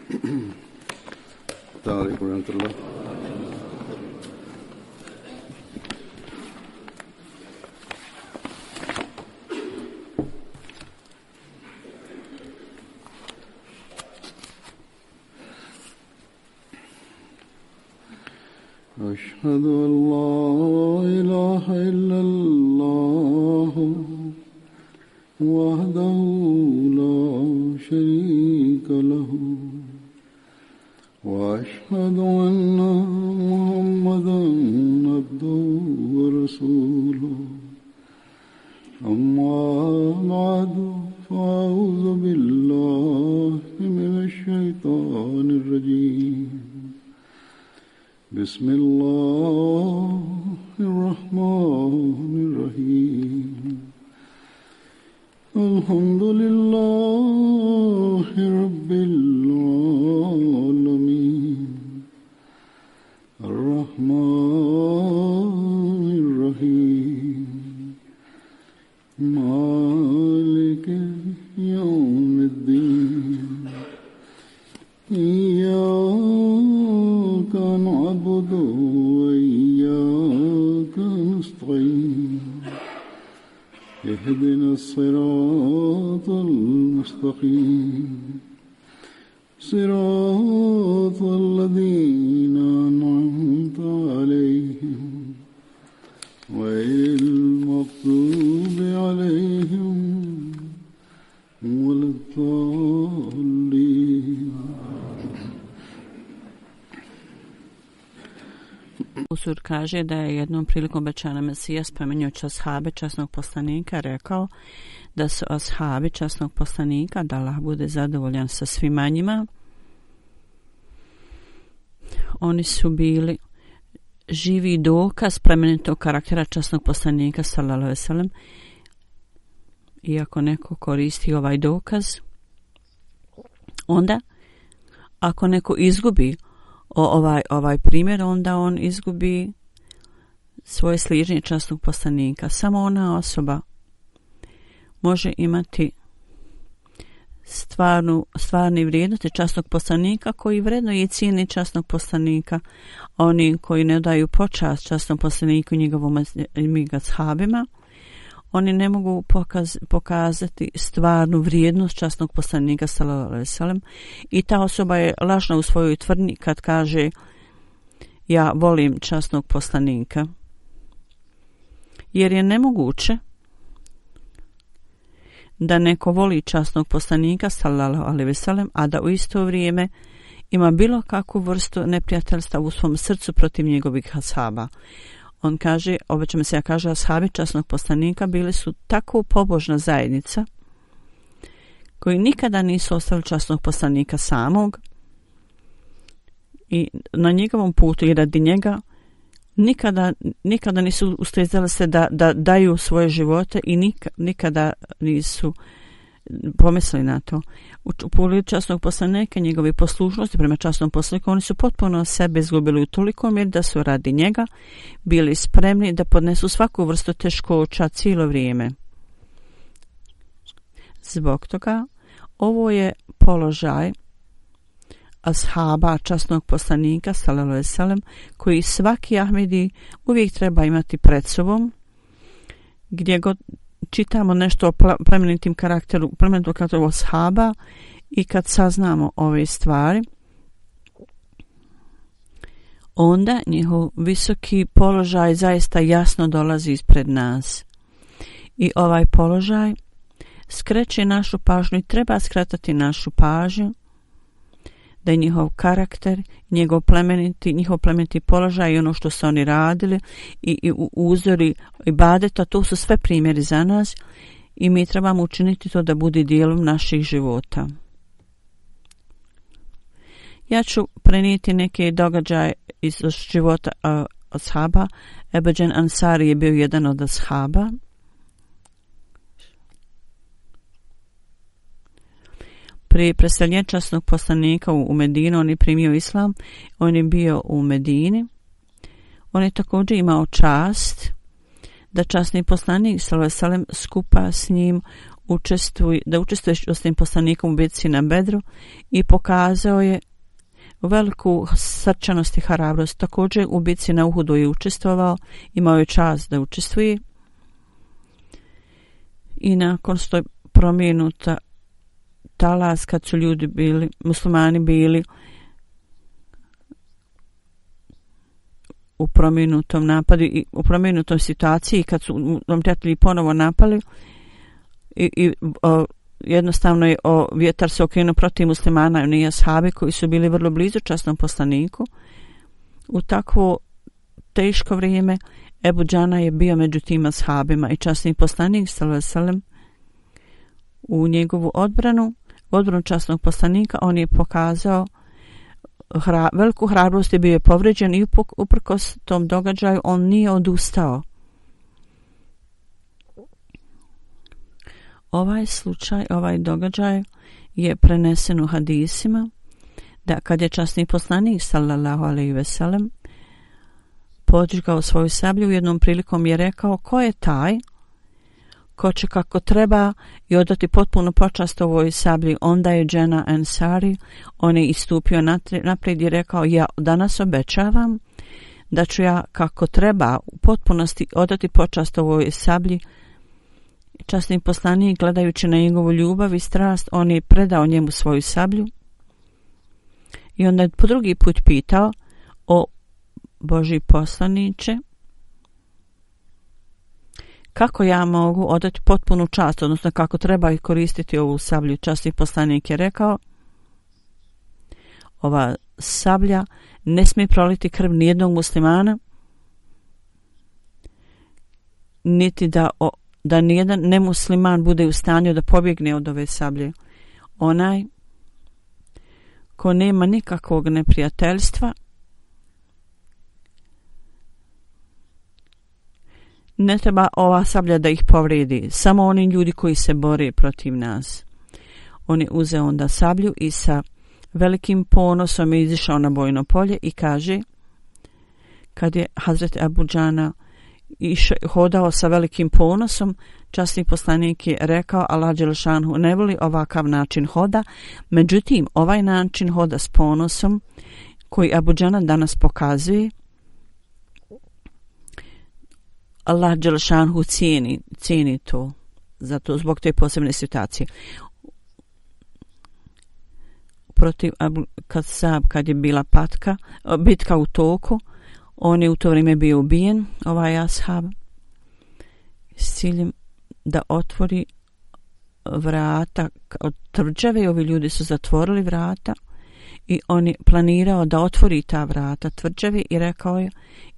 السلام عليكم ورحمة الله. أشهد أن لا إله إلا الله وحده لا شريك له وأشهد أن محمدا عبده ورسوله أما بعد فأعوذ بالله من الشيطان الرجيم بسم الله الرحمن الرحيم الحمد لله رب العالمين الرحمن الرحيم مالك يوم الدين إياك نعبد وإياك نستعين اهدنا الصراط المستقيم صراط الذين أنعمت عليهم غير المغضوب عليهم ولا الضالين. Usur kaže da je jednom prilikom obećana Mesija spominjući ashabe časnog poslanika rekao da su ashabi časnog poslanika, da Allah bude zadovoljan sa svima njima, oni su bili živi dokaz plemenitog karaktera časnog poslanika sallallahu alejhi ve sellem. I ako neko koristi ovaj dokaz, onda ako neko izgubi ovaj primjer, onda on izgubi svoje sliženje časnog poslanika. Samo ona osoba može imati stvarni vrijednosti časnog poslanika koji vrednuje i cijeni časnog poslanika. Oni koji ne daju počast časnom poslaniku i njegovom ashabima, oni ne mogu pokazati stvarnu vrijednost časnog poslanika sallallahu alejhi ve sellem, i ta osoba je lažna u svojoj tvrdnji kad kaže ja volim časnog poslanika, jer je nemoguće da neko voli časnog poslanika sallallahu alejhi ve sellem, a da u isto vrijeme ima bilo kakvu vrstu neprijateljstva u svom srcu protiv njegovih ashaba. On kaže, obećam se, ja kaže, ashabi časnog poslanika bili su tako pobožna zajednica koji nikada nisu ostavili časnog poslanika samog i na njegovom putu i radi njega nikada nisu ustezali se da daju svoje živote i nikada nisu pomislili na to. U pogledu časnog poslanika, njegove poslušnosti prema časnom poslaniku, oni su potpuno sebe izgubili u toliko mjeri da su radi njega bili spremni da podnesu svaku vrstu teškoća cijelo vrijeme. Zbog toga ovo je položaj ashaba časnog poslanika sallallahu alejhi ve sellem koji svaki Ahmedi uvijek treba imati pred sobom, gdje god čitamo nešto o plemenitom karakteru ashaba i kad saznamo ove stvari, onda njihov visoki položaj zaista jasno dolazi ispred nas. I ovaj položaj skreće našu pažnju i treba skretati našu pažnju da je njihov karakter, njihov plemeniti položaj i ono što su oni radili i uzori ibadeta, to su sve primjeri za nas i mi trebamo učiniti to da bude dijelom naših života. Ja ću prenijeti neke događaje iz života ashaba. Ebu Džen Ansari je bio jedan od ashaba. Prije preseljenja časnog poslanika u Medinu, on je primio islam, on je bio u Medini. On je također imao čast da časni poslanik sallallahu alejhi ve sellem skupa s njim učestvuje s tim poslanikom u bitci na Bedru i pokazao je veliku srčanost i hrabrost. Također u bitci na Uhudu je učestvovao, imao je čast da učestvuje i nakon što je promijenuta talas, kad su ljudi bili, muslimani bili u promijenutom napadu i u promijenutom situaciji, kad su neprijatelji ponovo napali jednostavno je vjetar se okrenuo protiv muslimana i ashabi koji su bili vrlo blizu časnom poslaniku. U takvo teško vrijeme Ebu Džana je bio među tim ashabima i časni poslanik sallallahu alejhi ve sellem u njegovu odbranu časnog poslanika on je pokazao veliku hrabrost i bio je povrijeđen i uprkos tom događaju on nije odustao. Ovaj događaj je prenesen u hadisima da kad je časni poslanik sallallahu alejhi ve sellem podžigao svoju sablju u jednom prilikom je rekao ko je taj ko će kako treba i odati potpunu počast ovoj sablji. Onda je Džena Ensari, on je istupio naprijed i rekao ja danas obećavam da ću ja kako treba u potpunosti odati počast ovoj sablji. Časni poslanik gledajući na njegovu ljubav i strast on je predao njemu svoju sablju i onda je po drugi put pitao o Božji poslaniče kako ja mogu odati potpunu čast, odnosno kako treba koristiti ovu sablju. Časni poslanik je rekao ova sablja ne smije proliti krv nijednog muslimana niti da nijedan nemusliman bude u stanju da pobjegne od ove sablje. Onaj ko nema nikakvog neprijateljstva ne treba ova sablja da ih povrijedi, samo oni ljudi koji se bore protiv nas. On je uzeo onda sablju i sa velikim ponosom je izišao na bojno polje i kaže kad je Hazret Ebu Džana hodao sa velikim ponosom, časni poslanik je rekao Allah dželešanhu ne voli ovakav način hoda, međutim ovaj način hoda s ponosom koji Ebu Džana danas pokazuje Allah dželešanhu cijeni to zbog te posebne situacije. Protiv Abu Kasab kad je bila bitka u toku, on je u to vrijeme bio ubijen, ovaj ashab, s ciljem da otvori vrata od tvrđave. Ovi ljudi su zatvorili vrata i on je planirao da otvori ta vrata tvrđave i rekao je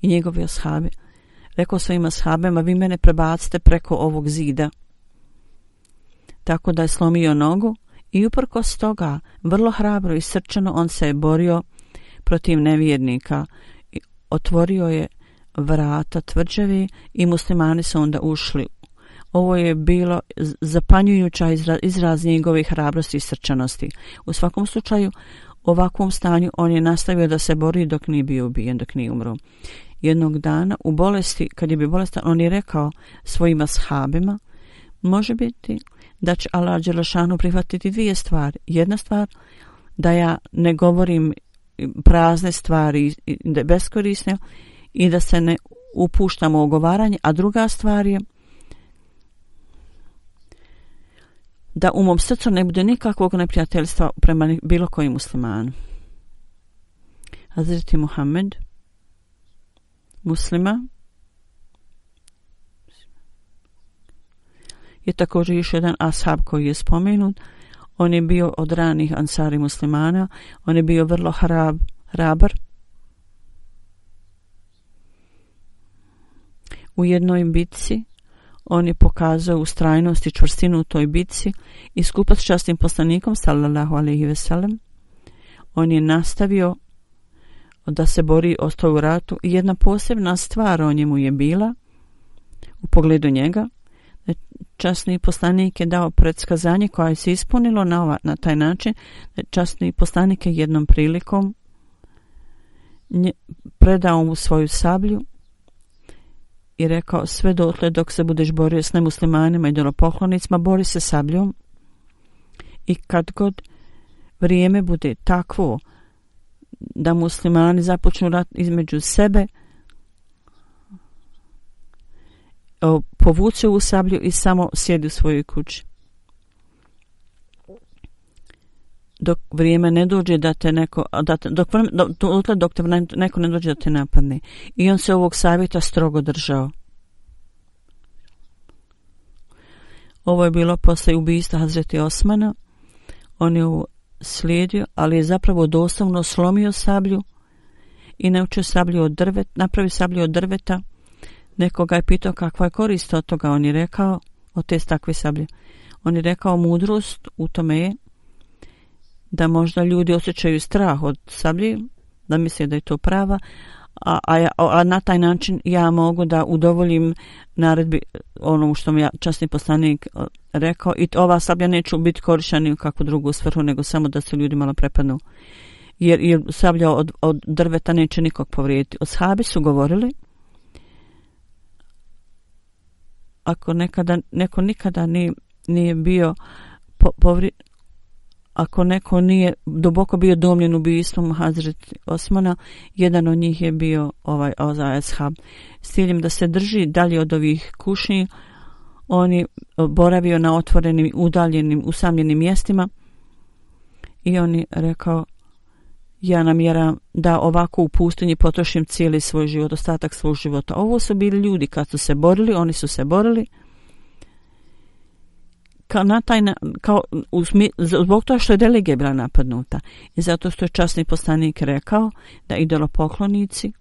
i njegovi ashabi, rekao svojim ashabima vi mene prebacite preko ovog zida. Tako da je slomio nogu i uprkos toga vrlo hrabro i srčano on se je borio protiv nevjernika. Otvorio je vrata tvrđave i muslimani su onda ušli. Ovo je bilo zapanjujuća izraz njegove hrabrosti i srčanosti. U svakom slučaju, u ovakvom stanju on je nastavio da se bori dok nije bio ubijen, dok nije umro. Jednog dana u bolesti, kad je bio bolestan, on je rekao svojim ashabima, može biti da će Allah dželešanu prihvatiti dvije stvari. Jedna stvar, da ja ne govorim prazne stvari beskorisne i da se ne upuštamo u ogovaranje, a druga stvar je da u mom srcu ne bude nikakvog neprijateljstva prema bilo kojim muslimanu. Hazreti Muhammed muslima je također još jedan ashab koji je spomenut. On je bio od ranih ansari muslimana, on je bio vrlo hrabar. U jednoj bitci on je pokazao ustrajnost i čvrstinu u toj bitci i skupa s časnim poslanikom sallallahu alejhi ve sellem on je nastavio da se bori, ostao u ratu. I jedna posebna stvar o njemu je bila u pogledu njega. Časni poslanik je dao predskazanje koje se ispunilo na taj način. Časni poslanik je jednom prilikom predao mu svoju sablju i rekao sve dotle dok se budeš borio s nemuslimanima i idolopoklonicima, bori se sabljom i kad god vrijeme bude takvo da muslimani započnu rat između sebe, povuci ovu sablju i samo sjedi u svojoj kući. Dok vrijeme ne dođe da te neko, dok te neko ne dođe da te napadne. I on se ovog savjeta strogo držao. Ovo je bilo posle ubistva Hazreti Osmana. On je ovo slijedio, ali je zapravo doslovno slomio sablju i naučio sablju od drveta, napravi sablju od drveta. Nekoga je pitao kakva je korist od toga. On je rekao, od te takve sablje. On je rekao, mudrost u tome je da možda ljudi osjećaju strah od sablje, da misle da je to prava, a na taj način ja mogu da udovoljim naredbi onomu što mi časni poslanik rekao, i ova sablja neće biti korišćena ni u kakvu drugu svrhu, nego samo da se ljudi malo prepadnu. Jer sablja od drveta neće nikog povrijediti. Ashabi su govorili, ako neko nikada nije bio ako neko nije duboko bio domljen ubistvom Hazreti Osmana, jedan od njih je bio ovaj ashab. S ciljem da se drži dalje od ovih kušnji, on je boravio na otvorenim, udaljenim, usamljenim mjestima i on je rekao, ja namjeram da ovako u pustinji potrošim cijeli svoj život, ostatak svog života. Ovo su bili ljudi kad su se borili, oni su se borili zbog toga što je religija bila napadnuta i zato što je časni poslanik rekao da idolopoklonici,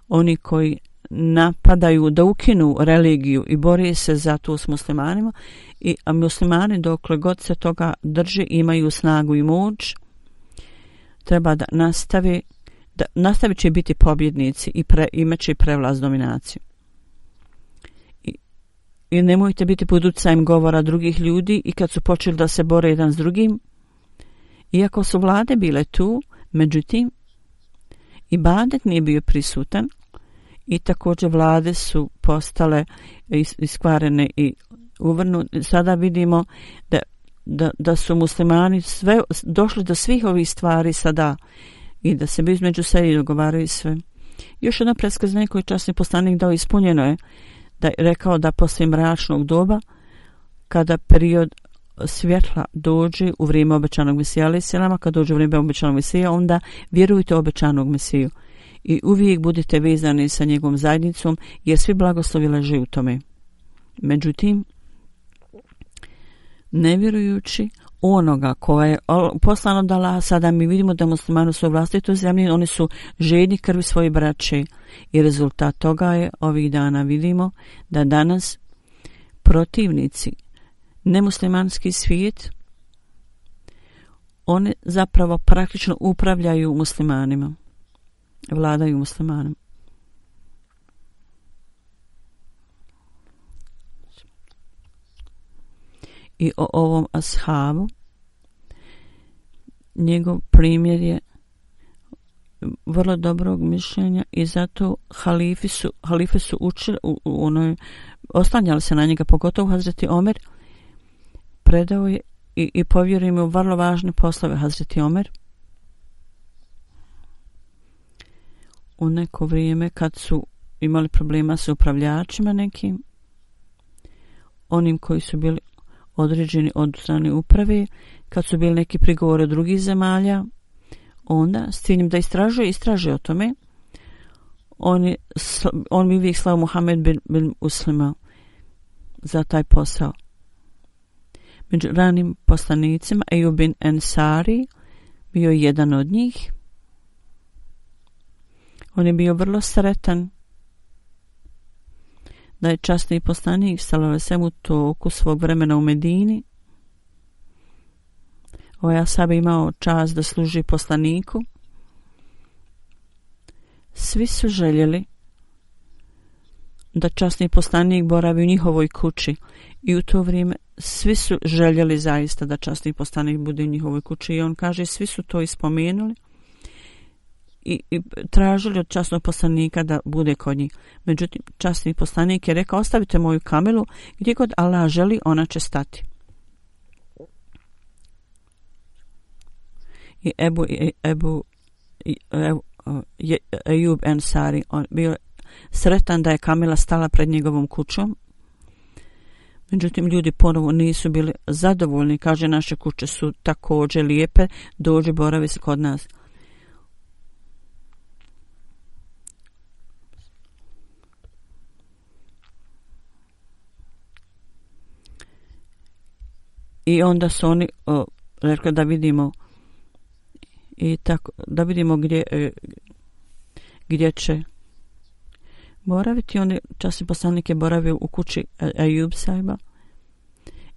oni koji napadaju da ukinu religiju i bore se za to s muslimanima, a muslimani dokle god se toga drže imaju snagu i moć, treba da nastavit će biti pobjednici i imat će prevlast, dominaciju. I nemojte biti pod utjecajem govora drugih ljudi i kad su počeli da se bore jedan s drugim. Iako su vlade bile tu, međutim, ibadet nije bio prisutan i također vlade su postale iskvarene i uvrnute. Sada vidimo da su muslimani došli do svih ovih stvari sada i da se između sebe dogovaraju sve. Još jedno predskazanje koje časni poslanik dao ispunjeno je, da je rekao da poslije mračnog doba, kada period svjetla dođe u vrijeme obećanog Mesija, ali selama, kad dođe u vrijeme obećanog Mesija, onda vjerujte obećanog Mesiju i uvijek budite vezani sa njegovom zajednicom, jer svi blagoslovi leže u tome. Međutim, nevjerujući onoga koja je poslano od Allaha, sada mi vidimo da muslimani su u vlastitoj zemlji, oni su žedni krvi svoje braće i rezultat toga je ovih dana vidimo da danas protivnici nemuslimanski svijet, oni zapravo praktično upravljaju muslimanima, vladaju muslimanima. I o ovom ashabu, njegov primjer je vrlo dobrog mišljenja i zato halife su učili, oslanjali se na njega, pogotovo Hazreti Omer, predao je i povjerio im u vrlo važne poslove. Hazreti Omer u neko vrijeme kad su imali problema sa upravljačima nekim, onim koji su bili određeni od strane uprave, kad su bili neki prigovori drugih zemalja, onda s ciljem da istražuje o tome, on bi uvijek slao Muhammed bin Muslima za taj posao. Među ranim poslanicima Ejub bin Ensari bio je jedan od njih. On je bio vrlo sretan da je časni poslanik sallallahu u toku svog vremena u Medini. Ovaj ashab imao čast da služi poslaniku. Svi su željeli da časni poslanik boravi u njihovoj kući i u to vrijeme svi su željeli zaista da časni poslanik bude u njihovoj kući i on kaže svi su to ispomenuli i tražili od časnog poslanika da bude kod njih. Međutim, časni poslanik je rekao, ostavite moju kamelu, gdje god Allah želi, ona će stati. I Ejub Ensari, on bio sretan da je kamela stala pred njegovom kućom. Međutim, ljudi ponovo nisu bili zadovoljni. Kaže, naše kuće su također lijepe, dođi, boravi se kod nas. I onda su oni rekli da vidimo i tako, da vidimo gdje će boraviti. Oni časni poslanik je boravio u kući Ejub Saiba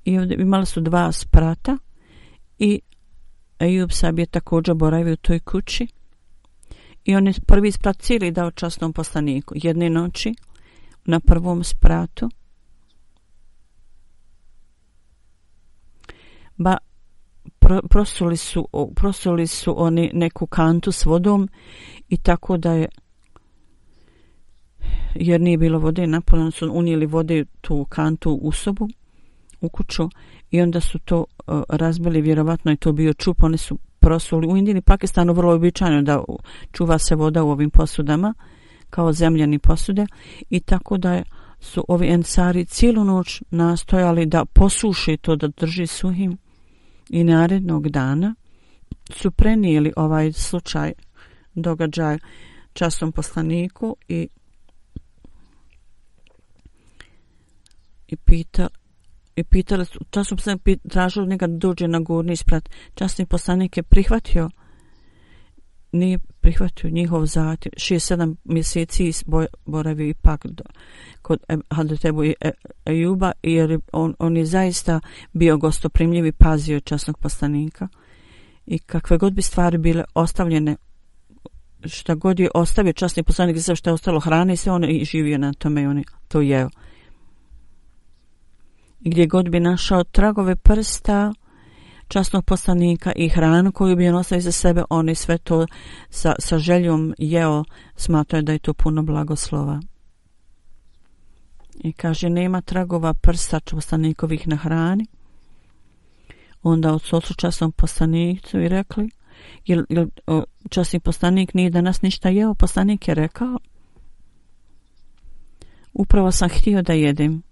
i ovdje imali su 2 sprata i Ejub Saib je također boravio u toj kući i on je prvi sprat cijeli dao časnom poslaniku. Jedne noći na prvom spratu prosuli su oni neku kantu s vodom i tako da je, jer nije bilo vode, napolno su unijeli vode tu kantu u sobu, u kuću i onda su to razbili, vjerovatno je to bio čup, oni su prosuli. U Indiji i Pakistanu vrlo običajno da čuva se voda u ovim posudama kao zemljani posude i tako da su ovi Ensari cijelu noć nastojali da posuši to, da drži suhim. I narednog dana su prenijeli ovaj slučaj, događaj časnom poslaniku i pitali su, časni poslanik tražili od njega da dođe na gornji sprat. Časni poslanik je prihvatio, nije prihvatio njihov zahtjev. 6-7 mjeseci boravio ipak kod Hazreti Ebu Ejuba, jer on je zaista bio gostoprimljiv i pazio časnog poslanika. I kakve god bi stvari bile ostavljene, šta god je ostavio časni poslanik, sve što je ostalo hrane i sve, on je živio na tome i on je to jeo. I gdje god bi našao tragove prsta časnog poslanika i hranu koju bi on ostavio za sebe, on je sve to sa željom jeo, smatrao da je to puno blagoslova. I kaže, nema tragova prsta poslanikovih na hrani. Onda odsotru časnom poslaniku i rekli, jel časni poslanik nije danas ništa jeo? Poslanik je rekao, upravo sam htio da jedem.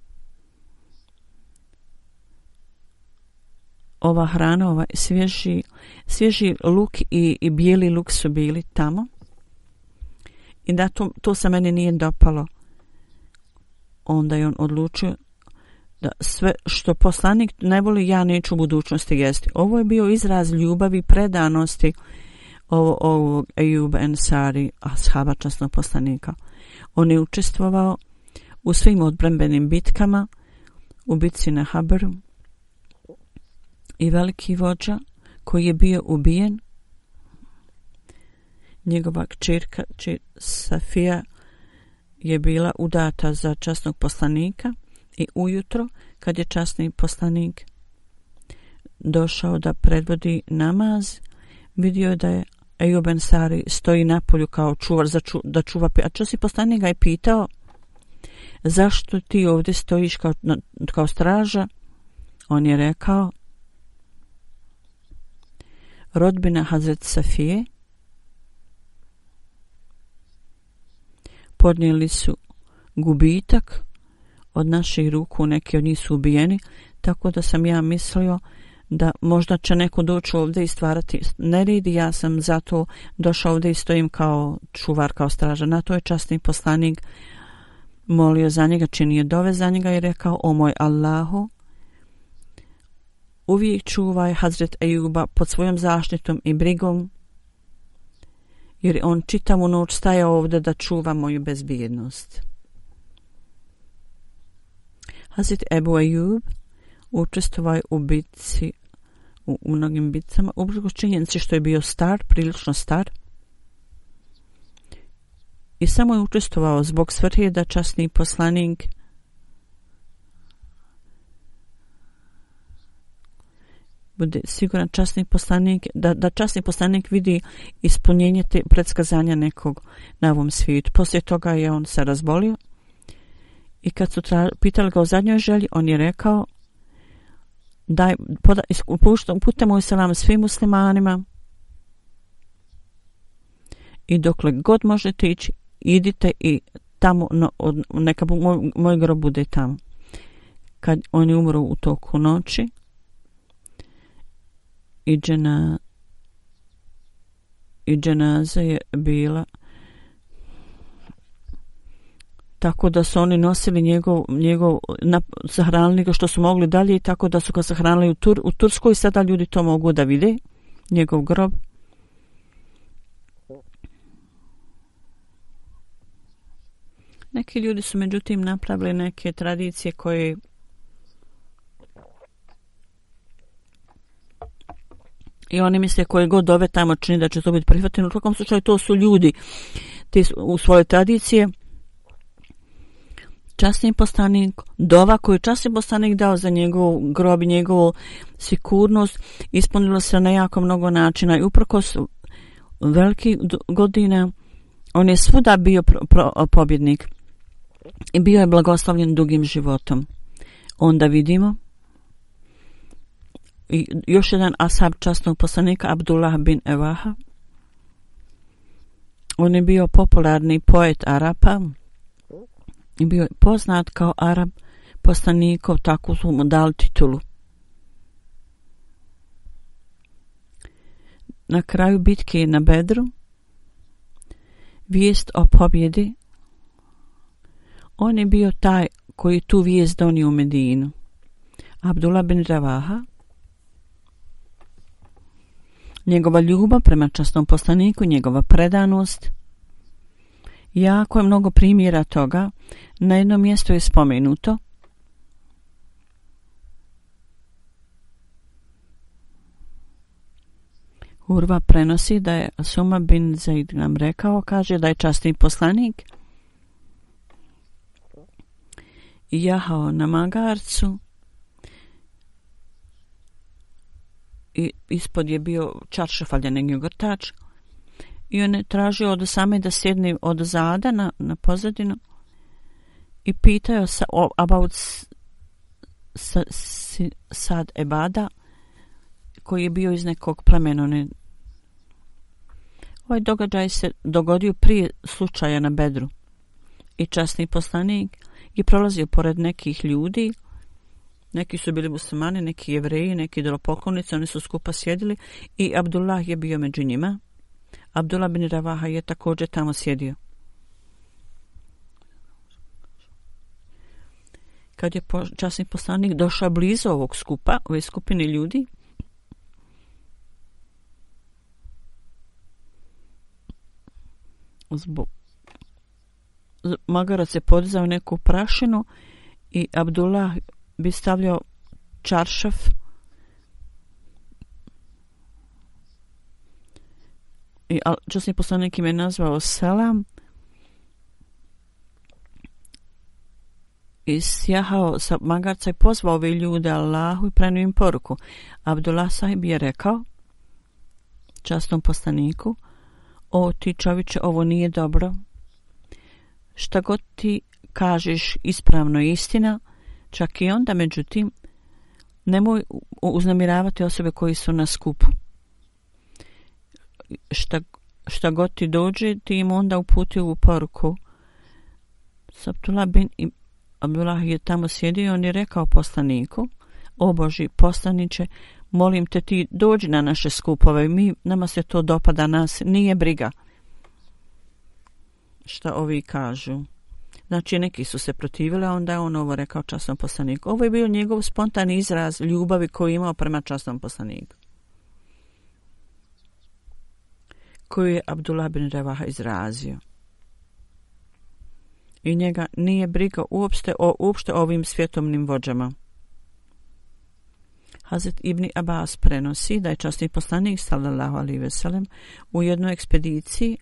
Ova hrana, ovaj svježi luk i bijeli luk su bili tamo. I da to se meni nije dopalo. Onda je on odlučio da sve što poslanik ne voli, ja neću u budućnosti jesti. Ovo je bio izraz ljubavi, predanosti ovog Ejuba Ensari, ashaba časnog poslanika. On je učestvovao u svim odbrambenim bitkama, u bitci na Haberu, i veliki vođa koji je bio ubijen, njegova kćerka Safija je bila udata za časnog poslanika i ujutro kad je časni poslanik došao da predvodi namaz, vidio je da je Ejub Ensari stoji napolju kao čuvar da čuva. A časni poslanik ga je pitao, zašto ti ovdje stojiš kao straža? On je rekao, rodbina Hazret Safije podnijeli su gubitak od naših ruku, neki od njih su ubijeni, tako da sam ja mislio da možda će neko doći ovdje i stvarati nered. Ja sam zato došao ovdje i stojim kao čuvar, kao straža. Na to je časni poslanik molio za njega, činio dove za njega i rekao, o moj Allahu, uvijek čuvaj Hazret Ejuba pod svojom zaštitom i brigom, jer on čitavu noć staje ovdje da čuva moju bezbjednost. Hazret Ebu Ejub učestvovao u bitci, u mnogim bitcama, uprkos činjenici što je bio star, prilično star, i samo je učestvovao zbog svrhe da časni poslanik bude siguran časni poslanik, da časni poslanik vidi ispunjenje te predskazanja nekog na ovom svijetu. Poslije toga je on se razbolio i kad su pitali ga o zadnjoj želji, on je rekao uputimo selam svim muslimanima i dokle god možete ići, idite i tamo, neka moj grob bude tamo. Kad oni umru u toku noći i dženaza je bila tako da su oni nosili njegov sahranili ga što su mogli dalje i tako da su ga sahranili u Turskoj i sada ljudi to mogu da vide, njegov grob. Neki ljudi su međutim napravili neke tradicije koje i oni misle koje god ove tamo čini da će to biti prihvaćeno. U svakom slučaju to su ljudi u svoje tradicije. Časni poslanik, dova koju časni poslanik dao za njegov grob i njegovu sigurnost ispunilo se na jako mnogo načina i uprkos velikih godina on je svuda bio pobjednik i bio je blagoslovljen dugim životom. Onda vidimo i još jedan ashab časnog poslanika, Abdullah bin Evaha. On je bio popularni poet Arapa i bio je poznat kao Arab poslanikov, tako su mu dali titulu. Na kraju bitke na Bedru, vijest o pobjedi, on je bio taj koji tu vijest donio u Medinu. Abdullah bin Ravaha, njegova ljubav prema časnom poslaniku, njegova predanost, jako je mnogo primjera toga. Na jednom mjestu je spomenuto Urva prenosi da je Suma bin Zaid nam rekao, kaže da je časni poslanik jahao na magarcu i ispod je bio čaršafaljen grtač i on je tražio od same da sjedne od zada na pozadinu i pitao about Sad Ebada koji je bio iz nekog plemena. Ovaj događaj se dogodio prije slučaja na Bedru i časni poslanik je prolazio pored nekih ljudi, neki su bili muslimani, neki jevreji, neki idolopoklonici, oni su skupa sjedili i Abdullah je bio među njima. Abdullah bin Ravaha je također tamo sjedio. Kad je časni poslanik došao blizu ovog skupa, ove skupine ljudi, magarac je podizao neku prašinu i Abdullah bi stavljao čaršaf i časni poslanik im je nazvao selam i sjahao sa magarca i pozvao ove ljude Allahu i prenio im poruku. Abdullah sahib je rekao časnom poslaniku: o ti čovječe, ovo nije dobro. Šta god ti kažeš ispravno je istina, čak i onda, međutim, nemoj uznemiravati osobe koji su na skupu. Šta god ti dođe, ti im onda uputi ovu poruku. Abdullah je tamo sjedio i on je rekao poslaniku: o Boži poslaniče, molim te, ti dođi na naše skupove, nama se to dopada, nas nije briga šta ovi kažu. Znači neki su se protivili, a onda je on ovo rekao časnom poslaniku. Ovo je bio njegov spontani izraz ljubavi koju je imao prema časnom poslaniku, koju je Abdullah bin Ravaha izrazio. I njega nije briga uopšte ovim svjetovnim vođama. Hazret Ibn Abbas prenosi da je časni poslanik sallallahu alejhi ve sellem u jednoj ekspediciji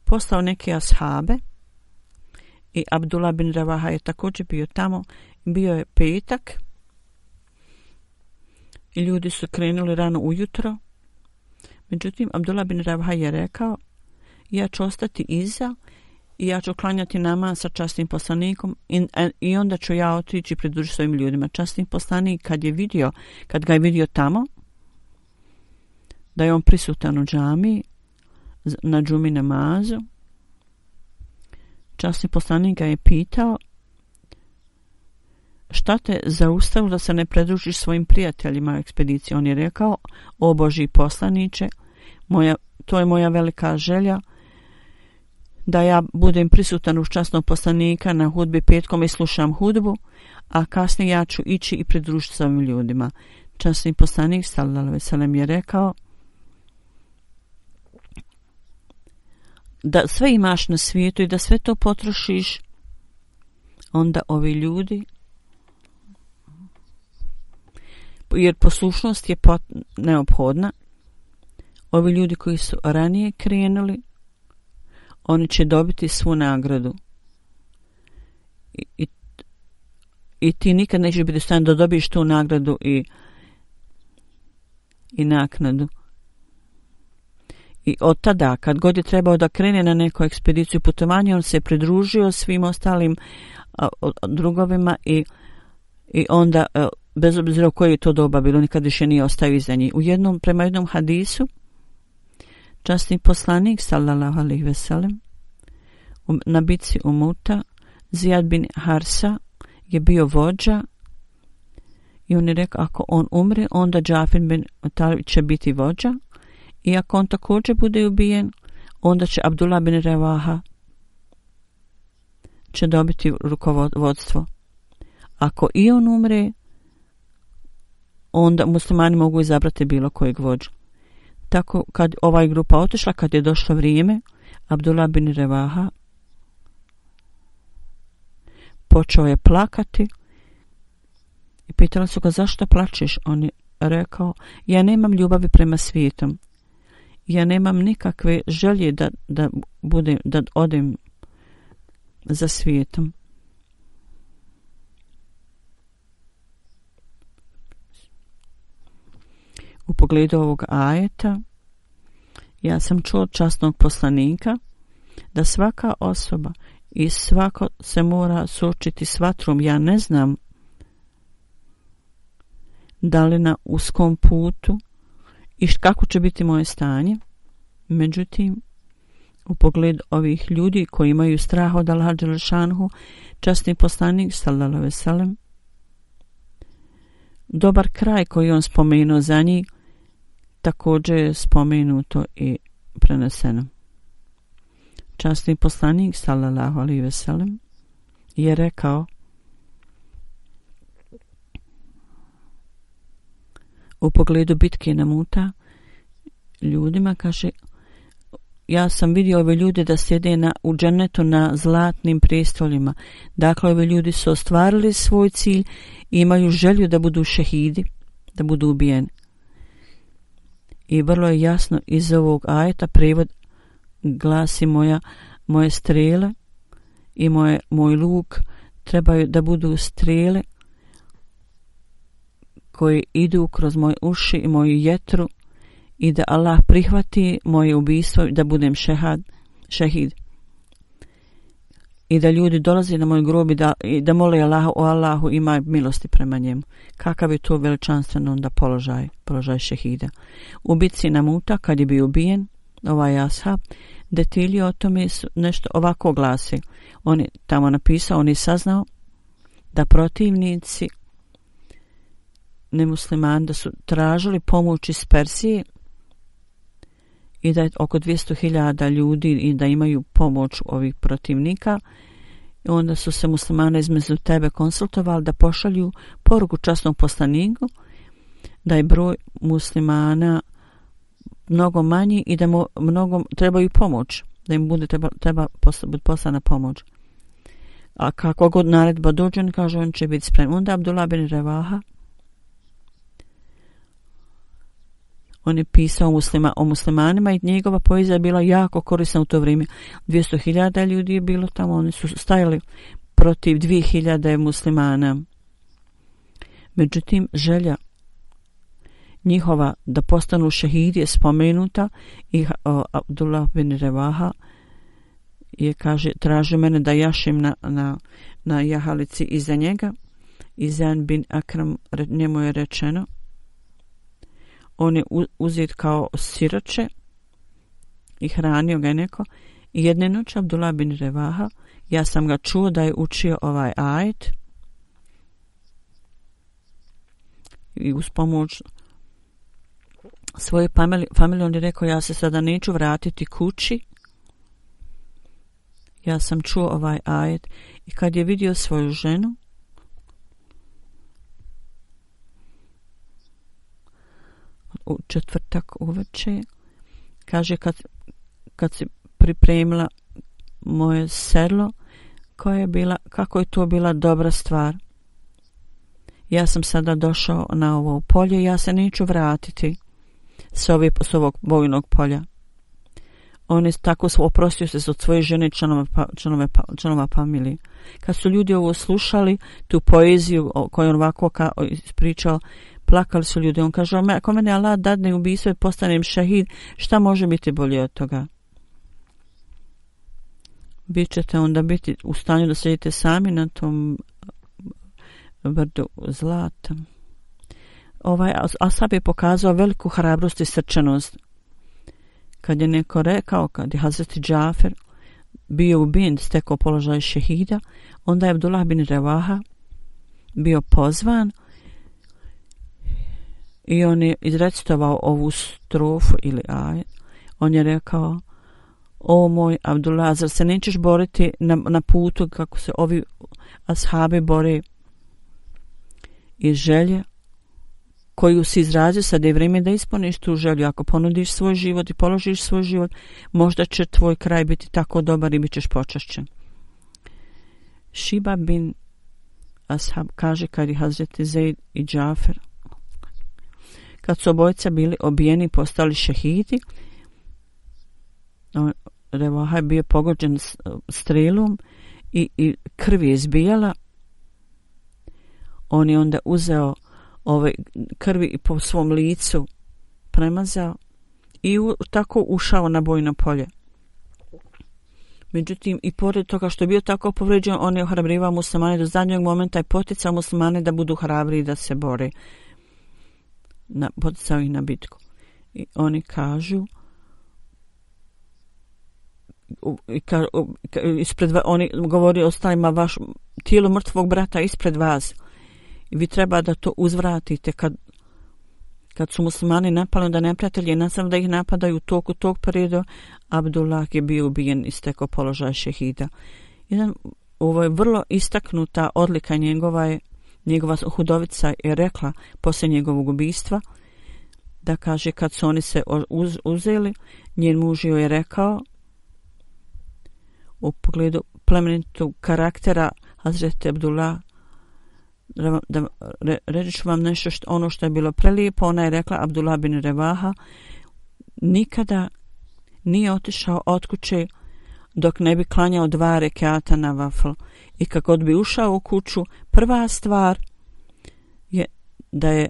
poslao neke ashabe i Abdullah bin Ravaha je također bio tamo. Bio je petak ljudi su krenuli rano ujutro. Međutim, Abdullah bin Ravha je rekao, ja ću ostati iza i ja ću klanjati namaz sa časnim poslanikom i onda ću ja otići pridružiti svojim ljudima. Časni poslanik kad ga je vidio tamo, da je on prisutan u džamiji na džumi namazu, časni poslanik ga je pitao, šta te zaustavilo da se ne pridružiš svojim prijateljima u ekspediciji? On je rekao, o Božji poslaniče, to je moja velika želja, da ja budem prisutan uz časnog poslanika na hudbi petkom i slušam hudbu, a kasnije ja ću ići i pridružiti s ovim ljudima. Časni poslanik sallallahu alejhi ve sellem je rekao da sve imaš na svijetu i da sve to potrošiš, onda ovi ljudi, jer poslušnost je neophodna, ovi ljudi koji su ranije krenuli, oni će dobiti svu nagradu. I ti nikad nećeš biti u stanju da dobiješ tu nagradu i naknadu. I od tada, kad god je trebao da krene na neku ekspediciju putovanja, on se pridružio svim ostalim drugovima i onda, bez obzira u koje je to doba bilo, nikad više nije ostao iza njih. Prema jednom hadisu, časni poslanik sallallahu alejhi ve sellem na bitci u Muta, Zijad bin Harsa je bio vođa i on je rekao, ako on umre, onda Džafir bin Talib će biti vođa, i ako on također bude ubijen, onda će Abdullah bin Revaha će dobiti rukovodstvo. Ako i on umre, onda muslimani mogu izabrati bilo kojeg vođu. Tako kad ova grupa otišla, kad je došlo vrijeme, Abdullah bin Revaha počeo je plakati i pitala su ga, zašto plačeš? On je rekao, ja nemam ljubavi prema svijetom. Ja nemam nikakve želje da odem za svijetom. U pogledu ovog ajeta, ja sam čuo od časnog poslanika da svaka osoba i svako se mora suočiti s vatrom. Ja ne znam da li na uskom putu i kako će biti moje stanje. Međutim, u pogledu ovih ljudi koji imaju strah od Allaha dželle šanhu, časni poslanik sallallahu alejhi ve sellem, dobar kraj koji on spomenuo za njih, također je spomenuto i preneseno. Časni poslanik sallallahu alejhi ve sellem je rekao u pogledu bitke na Muta ljudima, kaže, ja sam vidio ove ljude da sjede u džennetu na zlatnim prestolima. Dakle, ove ljudi su ostvarili svoj cilj i imaju želju da budu šehidi, da budu ubijeni. I vrlo je jasno iz ovog ajeta, prevod glasi, moje strele i moj luk trebaju da budu strele koje idu kroz moje uši i moju jetru, i da Allah prihvati moje ubijstvo, da budem šehid. I da ljudi dolaze na moj grob i da mole Allaha, o Allahu, ima milosti prema njemu. Kakav je to veličanstven onda položaj šehida. U bitci na Muta, kad je bio ubijen, ovaj ashab, detalji o tome su nešto ovako glasi. On je tamo napisao, on je saznao da protivnici nemuslimani da su tražili pomoć iz Persije i da je oko 200.000 ljudi i da imaju pomoć ovih protivnika. I onda su se muslimani između tebe konsultovali da pošalju poruku časnom poslaniku da je broj muslimana mnogo manji i da mu mnogo trebaju pomoć, da im treba biti poslana pomoć. A kako god naredba dođe, on kaže, on će biti spreman. Onda Abdullah bin Revaha, on je pisao o muslimanima i njegova poezija je bila jako korisna u to vrijeme. 200.000 ljudi je bilo tamo, oni su stajali protiv 2.000 muslimana. Međutim, želja njihova da postanu šehidi je spomenuta i Abdullah bin Revaha je, kaže, traži mene da jašim na jahalici iza njega. I Zain bin Akram, njemu je rečeno, on je uzet kao siroče i hranio ga neko. I jedne noći Abdullah bin Revaha, ja sam ga čuo da je učio ovaj ajet i uz pomoć svoje familije on je rekao, ja se sada neću vratiti kući, ja sam čuo ovaj ajet. I kad je vidio svoju ženu, u četvrtak uveče, kaže, kad si pripremila moje sedlo, kako je to bila dobra stvar. Ja sam sada došao na ovo polje, ja se neću vratiti s ovog bojnog polja. On je tako oprostio se od svoje žene, članova familije. Kad su ljudi ovo slušali, tu poeziju koju on ovako ispričao, plakali su ljudi. On kaže, ako mene Allah dadne ubistvo i postanem šahid, šta može biti bolje od toga? Vi ćete onda biti u stanju da sjedite sami na tom brdu zlata. Ovaj ashab je pokazao veliku hrabrost i srčanost. Kad je neko rekao, kad je Hazreti Džafer bio ubijen, stekao položaj šehida, onda je Abdullah bin Revaha bio pozvan i on je izrecitovao ovu strofu ili ajet. On je rekao, o moj Abdullah, zar se nećeš boriti na putu kako se ovi ashabi bore iz želje koju si izrazio, sada je vrijeme da ispuniš tu želju. Ako ponudiš svoj život i položiš svoj život, možda će tvoj kraj biti tako dobar i bit ćeš počašćen. Šiba bin Ashab kaže, kad je Hazreti Zaid i Džafer, kad su obojica bili obijeni, postali šehidi, Revaha je bio pogođen strelom i krv je izbijala. On je onda uzeo ove krvi i po svom licu premazao i tako ušao na bojno polje. Međutim, i pored toga što je bio tako povređen, on je ohrabrivao muslimane do zadnjeg momenta i poticao muslimane da budu hrabri i da se bore. Poticao ih na bitku. I oni kažu, oni govori ostalima, vaš tijelo mrtvog brata ispred vas i vi treba da to uzvratite. Kad su muslimani napali, onda neprijatelji nastavili da ih napadaju u toku tog perioda. Abdullah je bio ubijen i stekao položaj šehida. Ovo je vrlo istaknuta odlika njegova hudovica je rekla poslije njegovog ubistva, da kaže, kad su oni se uzeli, njen muž je rekao u pogledu plemenitog karaktera Hazreti Abdullah, da reći ću vam nešto ono što je bilo prelijepo. Ona je rekla, Abdullah bin Revaha nikada nije otišao od kuće dok ne bi klanjao 2 rekata na vafl. I kako bi ušao u kuću, prva stvar je da je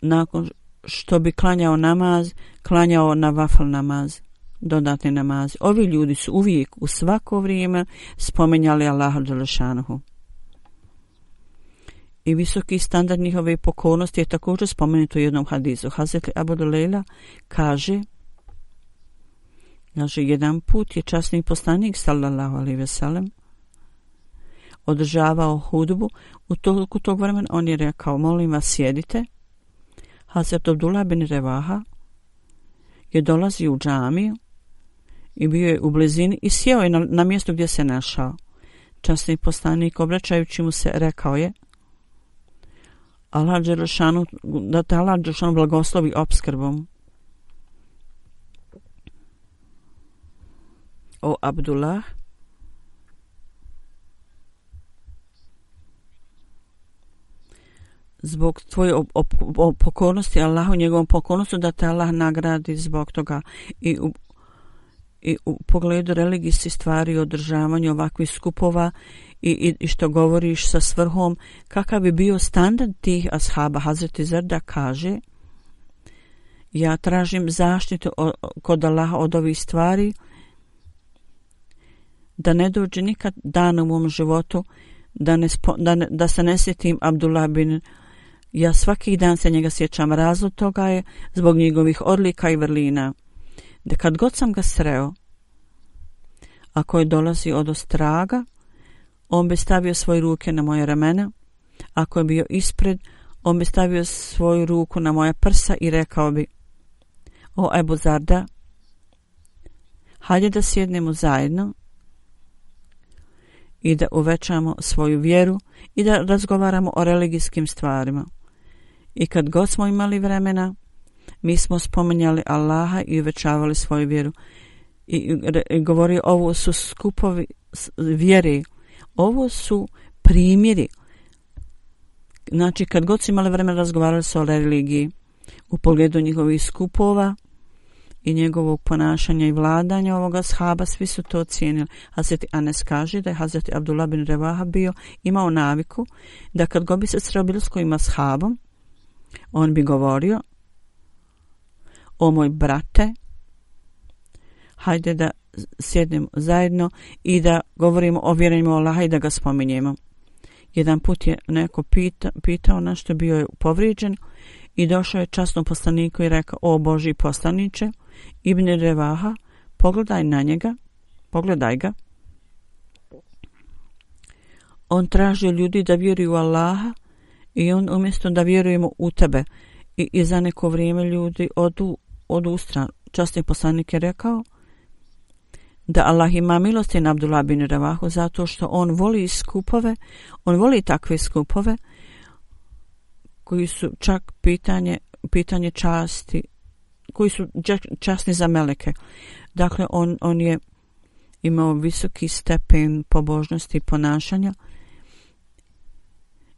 nakon što bi klanjao namaz, klanjao na vafl namaz, dodatni namaz. Ovi ljudi su uvijek u svako vrijeme spominjali Allaha dželešanuhu. I visoki standard njihove pokornosti je također spomenuto u jednom hadisu. Hazreti Abu Dulejla kaže, jedan put je časni poslanik sallallahu alejhi ve sellem održavao hudbu. U toku tog vremena on je rekao, molim vas sjedite. Hazret Abdullah bin Revaha je dolazio u džamiju i bio je u blizini i sjeo je na mjestu gdje se našao. Časni poslanik, obraćajući mu se, rekao je, da te Allah dželešanu blagoslovi opskrbom. O Abdullah, zbog tvoje pokornosti Allahu, njegovom pokornosti, da te Allah nagradi zbog toga. I u pogledu religijskih stvari i održavanju ovakvih skupova i što govoriš sa svrhom, kakav bi bio standard tih ashaba. Hazreti Zerda kaže, Ja tražim zaštitu kod Allaha od ovih stvari, da ne dođe nikad dan u mom životu da se ne sjetim Abdullah bin. Ja svaki dan se njega sjećam. Razlog toga je zbog njegovih odlika i vrlina. Da kad god sam ga sreo, ako je dolazi od ostraga, on bi stavio svoje ruke na moje ramena. Ako je bio ispred, on bi stavio svoju ruku na moja prsa i rekao bi: o Ebu Zarda, hajde da sjednemo zajedno i da uvećamo svoju vjeru i da razgovaramo o religijskim stvarima. I kad god smo imali vremena, mi smo spominjali Allaha i uvećavali svoju vjeru. I govori, ovo su skupovi vjere, ovo su primjeri. Znači, kad god su imali vremena, razgovarali su o religiji u pogledu njihovih skupova i njegovog ponašanja i vladanja ovoga ashaba, svi su to ocijenili. Hazreti Anes kaže da je Hazreti Abdullah bin Revaha imao naviku da kad god bi se sreo bilo s kojim ashabom, on bi govorio: o moj brate, hajde da sjednemo zajedno i da govorimo o vjerenju Allaha i da ga spominjemo. Jedan put je neko pitao na što, bio je povrijeđen i došao je časnom poslaniku i rekao: o Božji poslaniče, Ibn Revaha, pogledaj na njega, pogledaj ga. On traži ljudi da vjeruju u Allaha i on umjesto da vjerujemo u tebe. I za neko vrijeme ljudi odu u stranu. Časni poslanik je rekao da Allah ima milosti na Abdullah bin Revahu zato što on voli skupove, on voli takve skupove koji su čak pitanje časti, koji su časni za meleke. Dakle, on je imao visoki stepen pobožnosti i ponašanja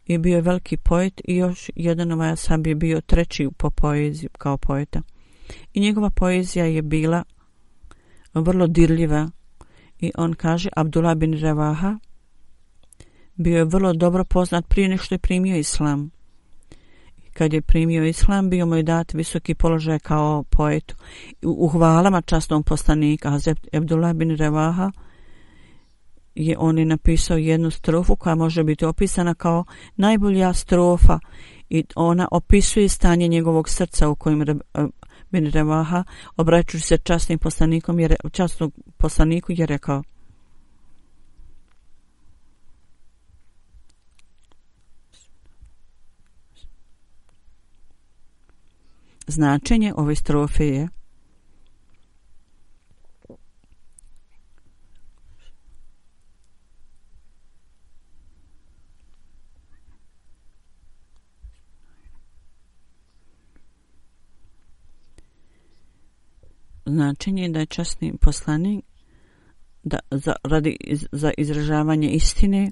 i bio je veliki poet i još jedan ovaj ashab je bio treći po poeziji kao poeta. I njegova poezija je bila vrlo dirljiva i on kaže, Abdullah bin Revaha bio je vrlo dobro poznat prije nego što je primio islam. Kad je primio islam, bio mu je dat visoki položaj kao poetu. U hvalama časnom poslanika Hazret Abdullah bin Revaha on je napisao jednu strofu koja može biti opisana kao najbolja strofa i ona opisuje stanje njegovog srca u kojem bin Revaha, obraćujući se časnom poslaniku, je rekao: značenje ove strofe je: značenje je da je časni poslanik za izražavanje istine.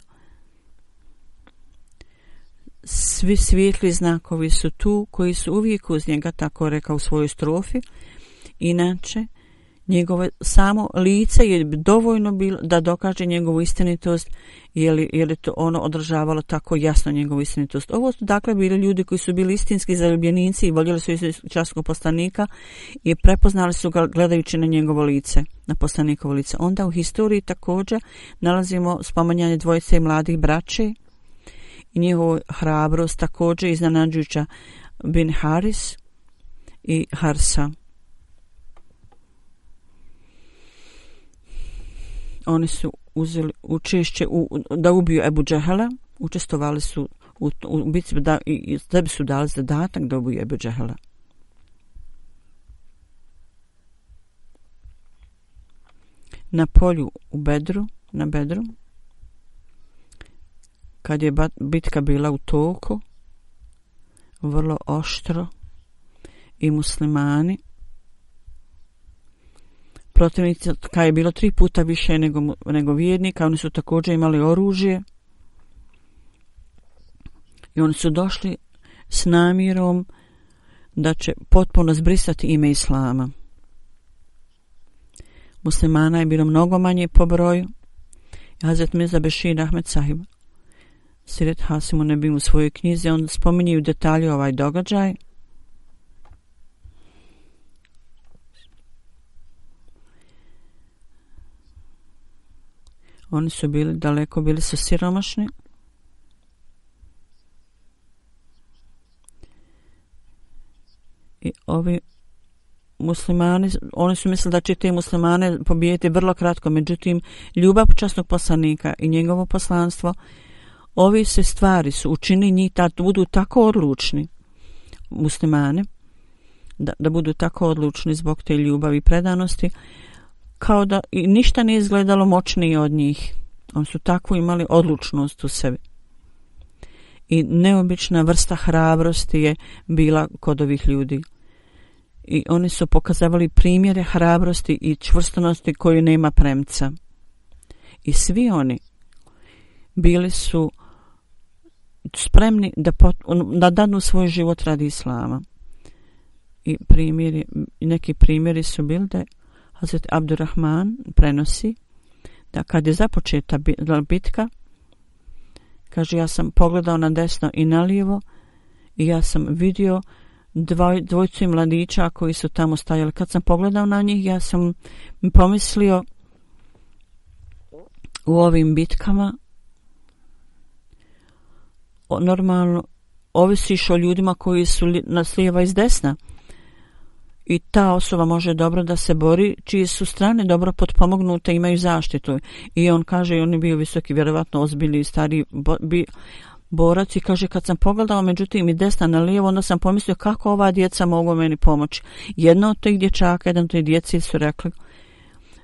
Svi svijetli znakovi su tu koji su uvijek uz njega, tako rekao u svojoj strofi. Inače, njegovo samo lice je dovoljno bilo da dokaže njegovu istinitost, je li to ono održavalo tako jasno njegovu istinitost. Ovo su dakle bili ljudi koji su bili istinski zaljubljenici i voljeli su časnog poslanika i prepoznali su ga gledajući na njegovo lice, na poslanikovo lice. Onda u historiji također nalazimo spominjanje dvojice mladih braće i njihovu hrabrost također iznenađujuća, bin Haris i Harsa. Oni su uzeli učešće da ubiju Ebu Džehela, učestvovali su u bitci i sebi su dali zadatak da ubiju Ebu Džehela. Na polju na Bedru, kad je bitka bila u toku, vrlo oštro, i muslimani, protivnici, kad je bilo 3 puta više nego vjernika, oni su također imali oružje i oni su došli s namjerom da će potpuno zbrisati ime islama. Muslimana je bilo mnogo manje po broju. Hazret Mirza Bešir Ahmed Sahib Siret Hasimu Nebim u svojoj knjizi on spominje u detalju ovaj događaj Oni su bili daleko, bili su siromašni. I ovi muslimani, oni su mislili da će te muslimane pobijeti vrlo kratko, međutim ljubav časnog poslanika i njegovo poslanstvo, ovi se stvari su učinili njih da budu tako odlučni, muslimane, da budu tako odlučni zbog te ljubavi i predanosti, kao da i ništa nije izgledalo moćnije od njih. Oni su tako imali odlučnost u sebi. I neobična vrsta hrabrosti je bila kod ovih ljudi. I oni su pokazavali primjere hrabrosti i čvrstosti koju nema premca. I svi oni bili su spremni da danu svoj život radi islama. I neki primjeri su bili da Hazret Abdurrahman prenosi da kad je započeta bitka, kaže, ja sam pogledao na desno i na lijevo i ja sam vidio dvojicu mladića koji su tamo stajali. Kad sam pogledao na njih, ja sam pomislio u ovim bitkama normalno ovisiš o ljudima koji su s lijeva i s desna. I ta osoba može dobro da se bori, čije su strane dobro potpomognute, imaju zaštitu. I on kaže, on je bio visoki, vjerovatno ozbiljni stari borac, i kaže, kad sam pogledao međutim i desna na lijevo, onda sam pomislio kako ova djeca mogu meni pomoći. Jedna od tih dječaka, jedan od tih djeci su rekli,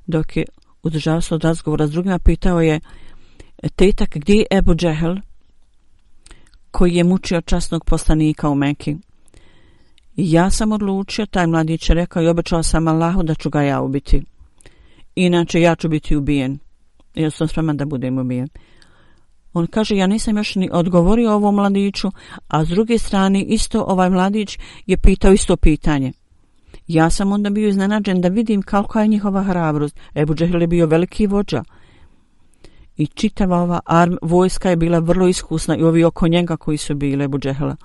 dok je uzdržavao se od razgovora s drugima, pitao je, tetak, gdje je Ebu Džehel, koji je mučio časnog poslanika u Meki? I ja sam odlučio, taj mladić je rekao, i obećao sam Allahu da ću ga ja ubiti. Inače ja ću biti ubijen. Ja sam spreman da budem ubijen. On kaže, ja nisam još ni odgovorio ovom mladiću, a s druge strane isto ovaj mladić je pitao isto pitanje. Ja sam onda bio iznenađen da vidim kakva je njihova hrabrost. Ebu Džehel je bio veliki vođa. I čitava ova vojska je bila vrlo iskusna, i ovi oko njega koji su bili Ebu Džehela.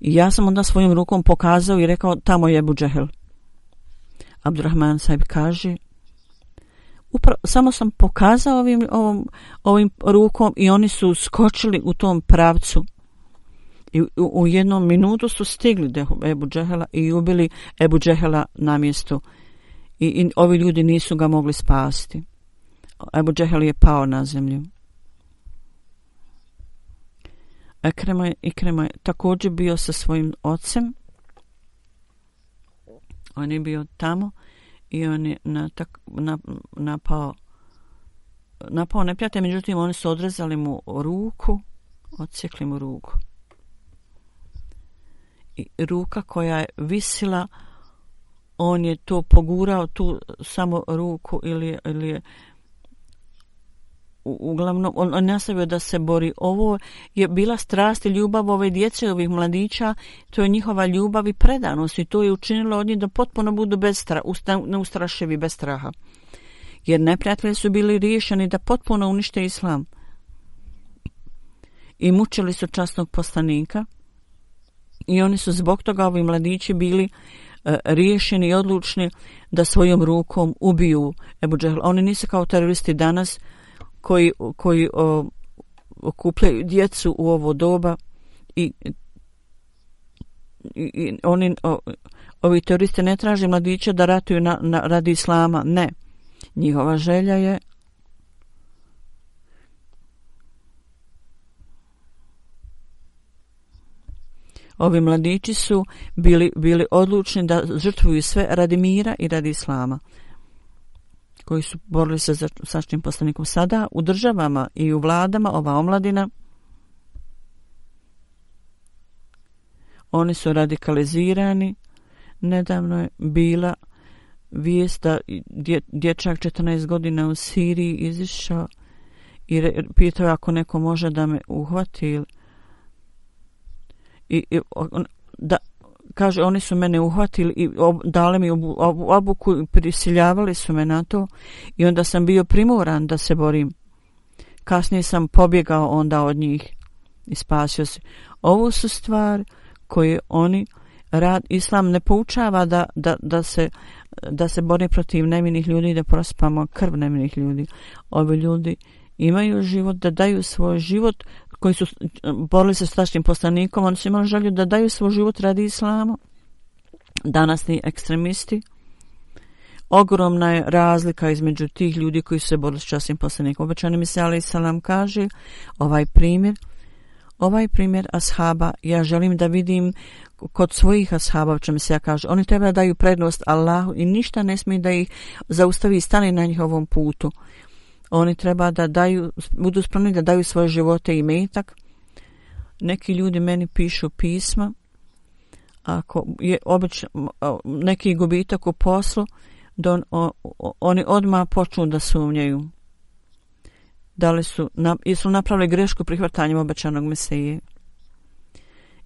I ja sam onda svojim rukom pokazao i rekao, tamo je Ebu Džehel. Abdurrahman sahib kaže, samo sam pokazao ovim rukom i oni su skočili u tom pravcu. I u jednom minutu su stigli do Ebu Džehela i ubili Ebu Džehela na mjestu. I ovi ljudi nisu ga mogli spasiti. Ebu Džehel je pao na zemlju. Ikrema je također bio sa svojim ocem. On je bio tamo i on je napao neprijatelje, međutim oni su odrezali mu ruku, odsjekli mu ruku. I ruka koja je visila, on je to pogurao, tu samo ruku ili je uglavnom on nastavio da se bori. Ovo je bila strast i ljubav ove djece, ovih mladića, to je njihova ljubav i predanost, i to je učinilo od njih da potpuno budu neustrašivi, bez straha. Jer neprijatelji su bili riješeni da potpuno unište islam. I mučili su časnog poslanika, i oni su zbog toga, ovi mladići, bili riješeni i odlučni da svojom rukom ubiju Ebu Džehel. Oni nisu kao teroristi danas koji okupljaju djecu u ovo doba i ovi teroristi ne traže mladića da ratuju radi islama. Ne. Njihova želja je ovi mladići su bili odlučni da žrtvuju sve radi mira i radi islama, koji su borili se za sačnim poslanikom. Sada u državama i u vladama ova omladina, oni su radikalizirani. Nedavno je bila vijest da dječak 14 godina u Siriji izišao i pitao ako neko može da me uhvati. Kaže, oni su mene uhvatili i dali mi obuku i prisiljavali su me na to, i onda sam bio primoran da se borim. Kasnije sam pobjegao onda od njih i spasio se. Ovo su stvari koje oni islam ne poučava da se bori protiv nevinih ljudi i da prospamo krv nevinih ljudi. Ovi ljudi imaju život, da daju svoj život, koji su borili se s tačnim poslanikom, oni su imali želju da daju svoj život radi islama. Danasni ekstremisti. Ogromna je razlika između tih ljudi koji su se borili s časnim poslanikom. Obećani Mesija alejhi selam kaže ovaj primjer ashaba ja želim da vidim kod svojih ashaba, o čemu se ja kaže. Oni treba da daju prednost Allahu i ništa ne smije da ih zaustavi i stane na njihovom putu. Oni treba da budu spremni da daju svoje živote i metak. Neki ljudi meni pišu pisma, ako je neki gubitak u poslu, da oni odmah počnu da sumnjaju. Da li su napravili grešku prihvatanjem obećanog Mesije